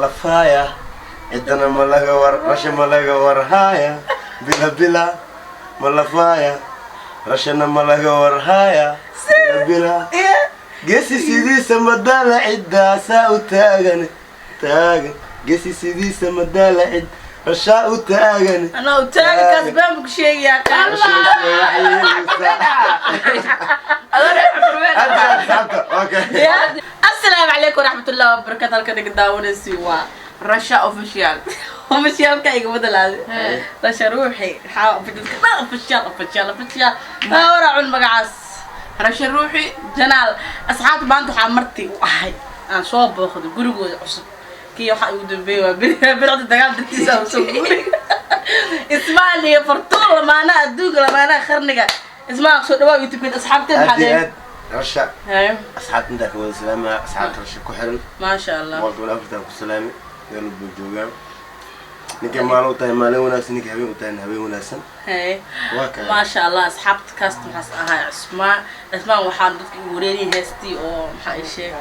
Lafaaya ciddana ma laga war, rasha ma laga warhaaya, bila bila ma lafaaya, rashana ma laga warhaaya, bila bila. Geesi sidiisa madaala, ciddaasaa u taagan taagan. Geesi sidiisa madaala, cid rashaa u taagan. Anaa u taagan, kaas baan ku sheegayaa. Asalaamu calaykum waraxmatullahi wabarakatu. Halka naga daawanaysi waa Rasha Official. Officialka iga badalaaday Rasha Ruuxi. Maxaa officialka dhan? Official, official, official maa cun magacaas. Rasha Ruuxi. Janaal. Asxaabta, maanta waxaa marti u ahay aan soo booqday gurigooda cusub. Kii waxaa igu dambeeyay waa bircda dagaal dartiisa aan soo guuray. Ismaan iyo Fartuun, lamaanaha adduunka, lamaanaha qarniga. Ismaan, soo dhawaa YouTube asxaabteed. Aad iyo maxaa aad, Rasha. Haye. Asxaabta intaa ka wada salaamaya, asxaabta Rasha ku xiran. Maasha Allah. 114 ku salaamay, meel walba joogaan. Ninkay maalin u tahay maalin wanaagsan, ninkay habeen u tahay habeen wanaagsan. Haye. Waa kale. Maasha Allah. Asxaabta, kaasta maxaas ahaa Cismaan. Cismaan, waxaan dadka igu wareeriyay heestii oo maxaa ii sheeg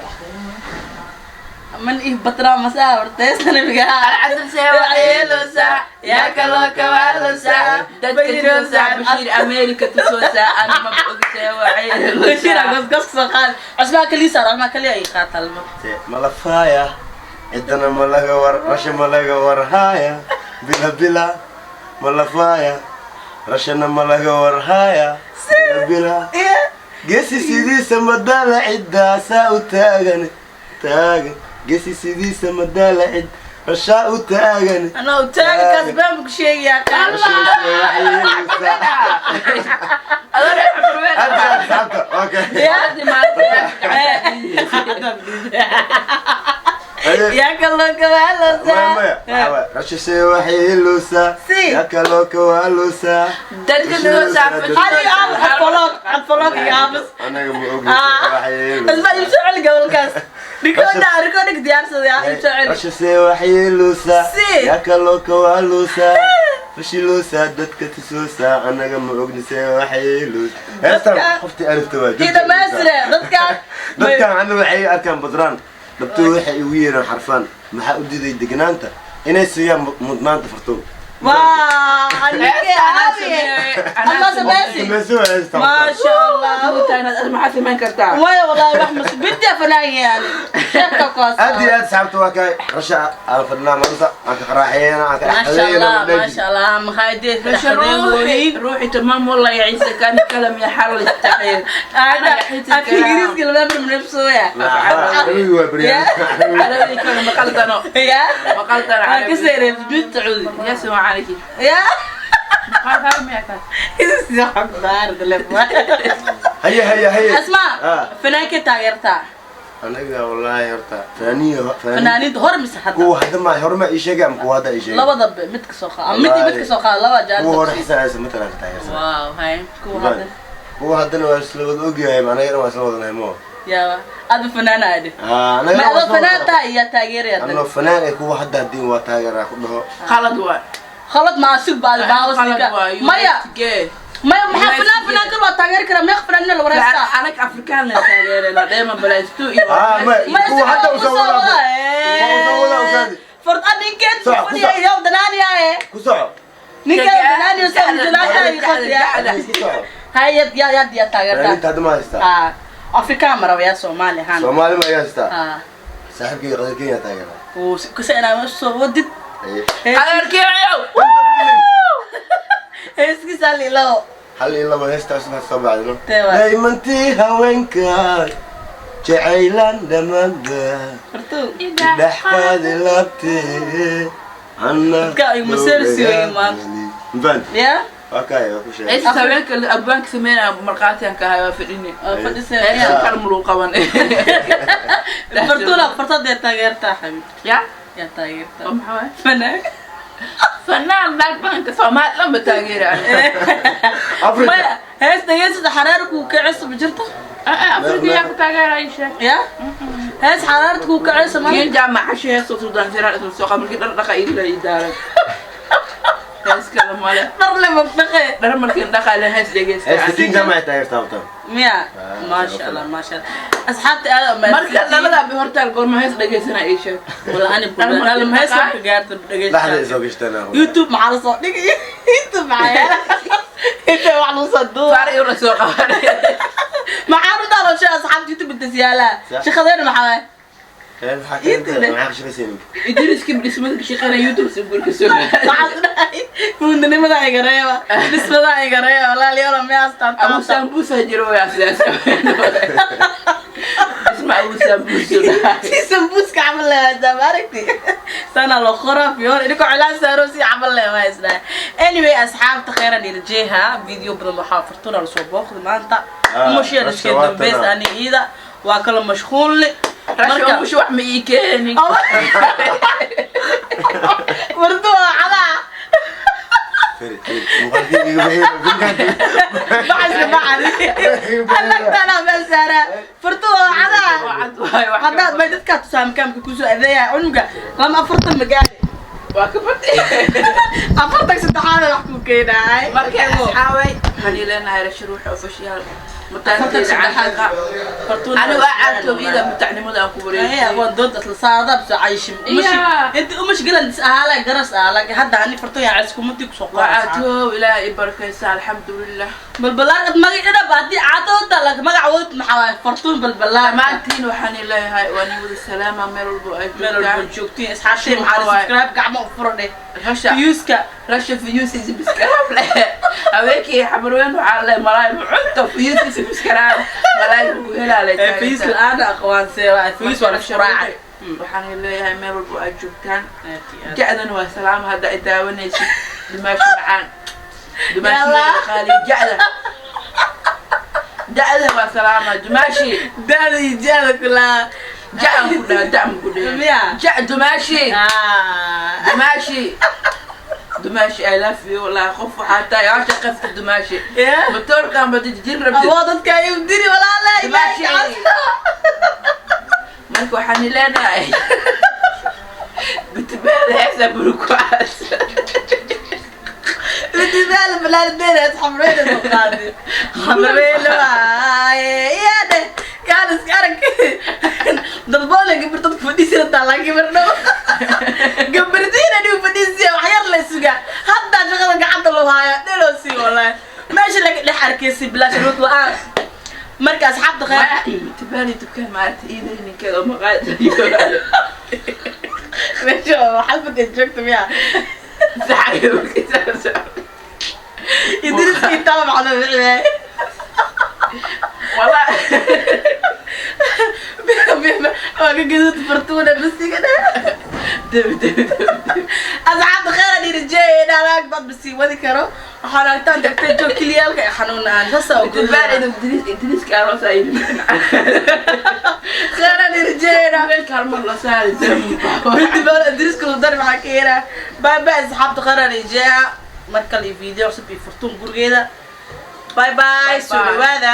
man ih batraa masaa horta heesta nabiga. Alcasal seewaceelosa yaa kaloo kawaalosa dadka toosa Bashiir America tusoosa anima og. Bashiir Seewaceelosa. Gosgos soo qaad. Cismaan kaliya saar, Cismaan kaliya ay qaataa lma. Malafaaya ciddana ma laga war, rasha ma laga warhaaya, bila bila malafaaya, rashana ma laga warhaaya, bila bila. Geesi sidiisa madaala, ciddaasaa u taagan taagan. Geesi sidiisa madaala, cid rashaa u taagan. Anaa u taagan, kaas baan ku sheegayaa. Aad iyo aad, asxaabta, okay. Yaa kaloo Maya. kawaalosa. Maya, waxaa waaye, rashase waxay iluusaa. Si. Yaa kaloo kawaaluusaa. Dadka toosa. Adiga aab xadfaloog, xadfaloog iyo aabas. Anaga ma ogni waxay iluusaa. Isma ibsoo celi gobolkaas. Rikoodha, rikoodhig diyaarsaday, ah, ibsoo celi. Rashase waxay iluusaa. Si. Yaa kaloo kawaaluusaa, fashiluusaa, dadka tusoosaa, anaga ma ognise waxay iluusaa. Heestan qoftii alifta waa. Kii dhamaystire dadkaan. Dadkan ana waxay arkaan badraan dhabtoo, waxay igu yeeraan xarfaan. Maxaa u diiday degnaanta inay siiyaan mudnaanta, Fartuun? Waa anige aabi Allah samaysi. Samayso waa heestan. Maasha Allah. Maxaa samayn kartaa? Maya, wallahi wax mas bidda fanaan yani sheeka kuwaas. Aad iyo aad, asxaabta, waa kay Rasha aan fadhinaa maanta, aan ka qaraaxeeyana, aan ka maasha Allah, maasha Allah, makhaayadee. Rasha Ruuxi, Ruuxi تمام والله. يا عيسى كان كلام يا حرل التحير. Ada afka Ingiriiska lama barnamijsooya. Carabiga waa baryaan. عربي كان مقلطنو. Ya. مقلطن. Waa ka عربي. seeree mid Sacuudi. يا سمع عليك. Ya. قال هاي ميعتها. Haye, haye, haye. Asmaa. Ah. Fanaankee taageertaa? Anaga wallaahi horta fanaaniyo fanaaniinta hore mise hadda? Kuwa hadda ma hore ma ii sheegay ama kuwa hadda ii sheegay? Labadaba mid ka soo qaad, mid mid ka soo qaad, laba jaan. Kuwa hore Xasan Ciise matalan ka taageersan. Wow, hay, kuwa hadda? Kuwa haddana waa isla wada ogyahay, anagana waa isla wadanahay mo. Yaaba aadba fanaan aade. Ah, ma anagana waa adoo isla fanaan wadanahay. tahay yaa taageeraya? Anoo fanaan ee kuwa hadda haddii waa taageeraa ku dhaho. خلط واي. Khalad ma asig baad خلط baawasika. واي. Maya, maya, maxaa fanaan, fanaan kal waa taageeri karaa. Meeq fanaanina la wareystaa? أنا أفريكان لا تاجر دايما بلاستو. Ah, maya. Maya. Kuwa hadda usoo wadaa, kuwa usoo wadaa ukaadi. Ford ninkeed. Soco, ku fadhiya soco. yow danaaniyaye. Ku soco. Ninkeed danaaniyo soo danaaniyo qodiya. Ku soco. Hay, yad yad yad yaa taageertaa? Fanaaniinta hadda ma haystaa? Ah, Afrikaan ma raba, yaa Soomaali ahaan. Soomaali ma ayaa haystaa? Ah. Saaxiibkayga Qadar Kenya taageeraa. Uu kuse inaa soo wadid. Haye. قدر Heeskiisa lilo. Hal iyo labo heesta cusub ha soo baxdino. Tee waay. Daymantii haweenka jacaylan dhammaanba Hortuu. Dhex qaadi laabtee anna. Dadka ay maseersi way maanta. Mfan ya. waa kaay, waa ku sheegay. عيسى سويك الأبوانك سمينا مرقاتي أنك هاي فديني. Oo fadhisay. عيسى كرم لو قبن. Fartuuna, fartad yaa taageertaa, xabiib? يا. Yaa taageertaa? أم حواي. Fanaan. فنان لاك بانك سومال لما تاجر Africa. Maya, heesta heestada xaraarku kacayso ma jirto? أفريقيا كتاجر عيشة. Ya, hees xaraarku kacayso ma? كين جامع عشية صوت سودان سيران اسم السوق مركي دقة إلا إدارة هاس كلام ماله. Dhar le mabdaqe. dhar markii dhaqaale hees Heesta dhegeysta. King Jaamac taageertaa horta. Miya? Maasha Allah, maasha Allah, asxaabta aad Marka labada bi hortaan goorma hees dhagaysanaa ii sheeg. Wala ani Dharma hees ka gaarta Dhaxda dhageysta. Soo gashteen. YouTube maxaa la soo dhigay? YouTube maxaa yaala inta wax lagu soo duuba? Faar iwra soo qaban. Maxaa u daaloshay asxaabta YouTube inta siyaalaa? Sax. Shaqadeena maxaa waay? Maxaa ka maxaa ka shaqaysiin? Idriiski dhismada ka shaqeynaya YouTube si gurka soo. Maxaa u dhahay? Fuundinimada iga reeba, dhismada iga reeba, walaalayaal, meestaan Abu taata. Sambusa jiro way sidaas. Dhisma Abu Sambusa. Si sambuuska camal leeyahay ma aragti sana loo qoraa fiyoor idinko cilaan saaro si camal leeyahay isla. Anyway, asxaabta, khayran irjeha video badan waxaa Fortuna lasoo booqday maanta. Ah, Umashiya Rasha dhashkee waa dambeys tanaa. Ani iida waa kala mashquulni. Rasha umusha wax ma ii keenin. Mardu waa cadaa. Firi firi muuqaalkii iga bixi. Baxaska baxadi alagtana meel saaraa furtu waa cadaa. Cad waay wax. Haddaad bay dadkaa tusaa makaamka kusoo adeeyaa cunuga lama 40 magaali. Waa ka batay. 43aad wax ku keenaay. Marka asxaabay, waxaan ii leenahay Rasha ruuxa official. 43. Anigu aa caatoob ida mutacnimada aan ku wareejiyay. Waa dood isla saadaab soo cayshim. Yeah. Inta umashgilan is ahaala garas ah, laakiin hadda ani Fartuun yaa cels kumantii kusoo Waa qoraysaa. caatoob, Ilaahay i barakaysa, alxamdulilah. Balbalaar magac dhab haddii caatooda laakiin magacood maxaa waaye? Fartuun Balbalaar. Dhammaantiin waxaan ii leeyahay waa nin wada salaama meel walbo ay Meel walba joogtaan. Joogtiin asxaabtay, maxaa subscribe gacmo u furo dheh. Rasha. Viewska. Rasha views iyo subscribe leh. Haweenkii Xamarweyn waxaa leh malaay cunto views iyo subscribe malaay ku helaa leh. Views la-aan aqwaanse waa views, waa la isku raacay. Waxaan ii leeyahay meel walbo ay joogtaan, jacdana waa salaama hadda ay daawanaysid, dimaashi macaan, dimaashi Yalla. Qaali jacda, jacda waa salaama dumaashi. Da'da iyo ja'da kulaa. Jacan ku dhaha dacm ku dhaha. Miya? Jac dumaashi. Ah. Dumaashi, dumaashi, I love you. Wallahi qof waxaa tahay asha qafta dumaashi. Yeah. Matoorkan ba jir rabtid. Awoo dadka ayuu diri walaala. Dumaashi. Marka waxaan leenahay bitbaada heesa burkucaas. Bitbaal balaal deereed xamreena soo qaadi. Xamreena waaye. Yaade kaan iska arag. Dadboole gabar dadku fadhiisana taalaa gabar dhow. Gabardiina dhiw fadhiisiya wax yar la sugaa. Hadda shaqada gacanta loo haayo dheloo sii wallahi. Meesha laga dhex arkaysay bilaash rood la'aan. Marka asxaabta khayr. Bitbaali dukaan maaragta iiday ninkeeda oo maqaayad. Meesha xalfad ay joogto miya? Saxay. Idriskii taa macno bixiyay. Wallahi. Waa ka gaduud Fartuuna basiga. Debi debi debi. Asxaabta khayr aan irjeeyay anaag bad basi wadi karo waxaan aragtaan tagtay joog kiliyaalka ay xanuunaan sasa oo Bitbaal idris idriska aroos ay. Khayr aan irjeeyay. Weelka hal mar la saari. Binti bal idriska lu dar maxaa ka yeeraa. Bye bye asxaabta, khayr aan irjeeyaa mar kale iyo video cusub iyo Fartuun gurigeeda. Bye bye, soo dhawaada.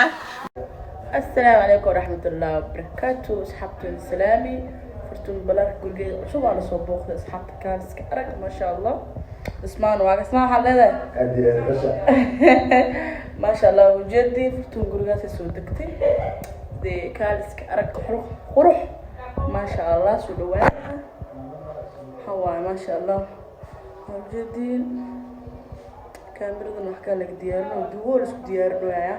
Asalaamu calaykum waraxmatullaahi wabarakaatu asxaabteen, salaami. Fartuun Balaar gurigeeda cusub waa lasoo booqday asxaabta, kaaliska arag, maasha Allah. Ismaan waa Ismaan, waxaa leedahay? Aad iyo aad Rasha. Maasha Allah, ujeedii Fartuun gurigaasay soo degtay dee, kaaliska arag, qurux qurux, maasha Allah. Soo dhawaada, waxaa waaye maasha Allah, waa ujeediin kaamiradan wax kaa laga diyaarino duwo la isku diyaarinaya.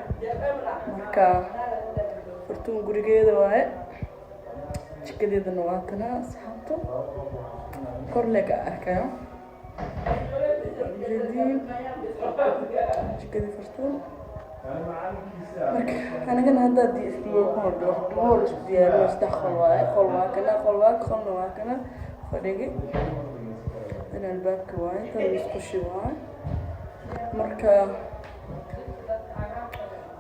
Marka Fartuun gurigeeda waaye, jikadeedana waa kana asxaabta, kor lee ka arkayo, ujeediin jikadii Fartuun. Marka anagana hadda haddii isduwo ku hordho duwo la isku diyaarino. Saddex qol waaye, qol waa kana, qol waa qolna waa kana, fadhigi tan albaabka waaye, tan musqushi waaye. Marka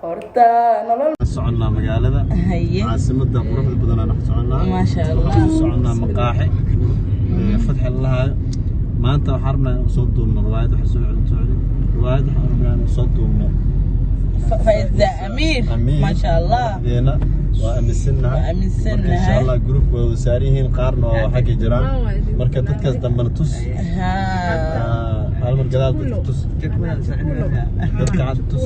horta nolol Soconnaa magaalada Haye. caasimada quruxda badan aan dhex soconnaa. Maasha Allah. Waxaan u soconnaa maqaaxi ee fatxi la lahayo. Maanta waxaan rabnaa inaan soo duubno riwaayad. Waxaan soo socday riwaayad, waxaan rabnaa inaan soo duubno. Faiza Amiir. Amiir. Maasha Allah. Deena waa aaminsannahay. Waa aaminsannahay. Marka insha Allah group waa wada saaran yihiin, qaarna waa xagga jiraan. Marka dadkaas dambena tus. Ha. Ah, Hal mar gadaal dadka tus, dadka cad tus.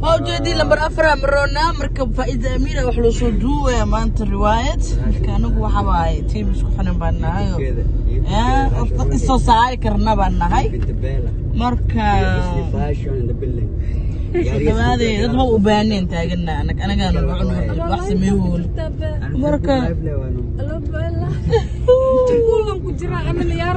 Waa ujeedii lambar 4 maroona. Marka Faa'iida Amiira wax loo soo duuwaya maanta riwaayad. Marka anigu waxa waaye team isku xiran baan nahay oo isoo saari karna baan nahay. Marka dhawaadee dad ma u baahneen taagana anagaana wax sameeyoon marka. Kulan ku jira camal yaa.